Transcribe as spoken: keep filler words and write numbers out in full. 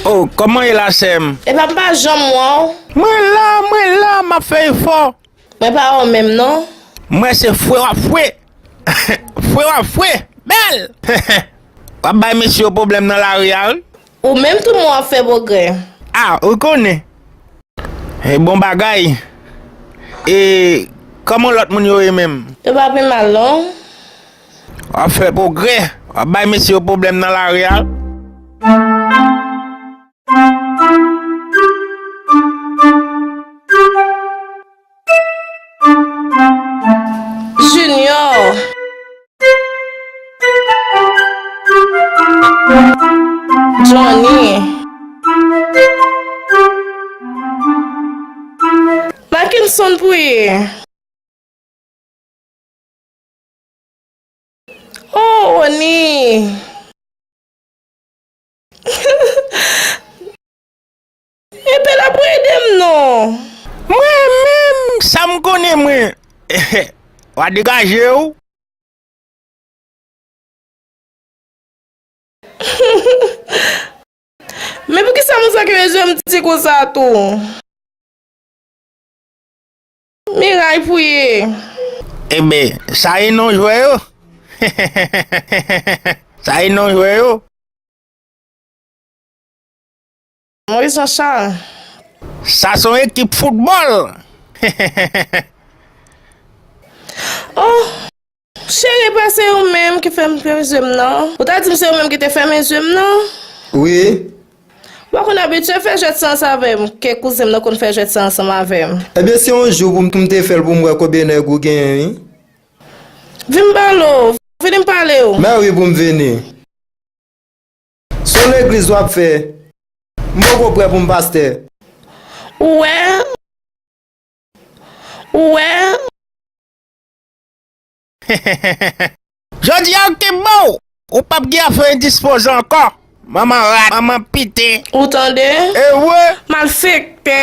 Oh, kòman ye la, sè m? Epa m pa janm wè w. Mwen la, mwen la, m ap fè efò. Mwen pa wè w menm non. Mwen se fwe w ap fwe. Fwe w ap fwe. Bèl! W ap bay mesye yo pwoblèm nan lari a, wi. Ou menm tou mwen w ap fè pwogrè. Ah, ou konnen. E bon bagay. E kòman lòt moun yo ye menm? Yo pa pi mal non. W ap fè pwogrè. W ap bay mesye yo pwoblèm nan lari a. Junior. Johnny. Mackenson Pouye. Oh, Oni. Epe la pou ede m non. Mwen menm, sa m konnen mwen. W a degaje w. Men poukisa moun sa ki bezwen m ti konsa tou? Miray Pouye. Enben, sa e non jwè yo. Sa e non jwè yo. Maurice Jean Charles. Sa se yon ekip foutbòl. Oh, cheri, pa se ou menm ki fè m fèmen zye m nan? Ou ta di m se ou menm ki te fèmen zye m nan? Wi. Ou pa konn abitye fè jwèt sa ansanm avè m, ke kouzen m nan konn fè jwèt sa ansanm avè m. Ebyen, se yon jou pou m, pou m te fè l pou m wè konbyen nèg ou genyen, wi. Vin m pale w, vini m pale w. Mèwi pou m vini. Se yon legliz w ap fè. M poko prè pou m pastè. Ou wè? Ou wè? Jodi a ou te bon, ou p ap gen afè endispoze ankò. Manman rat, manman pite. Ou tande? Ewe. Malfektè.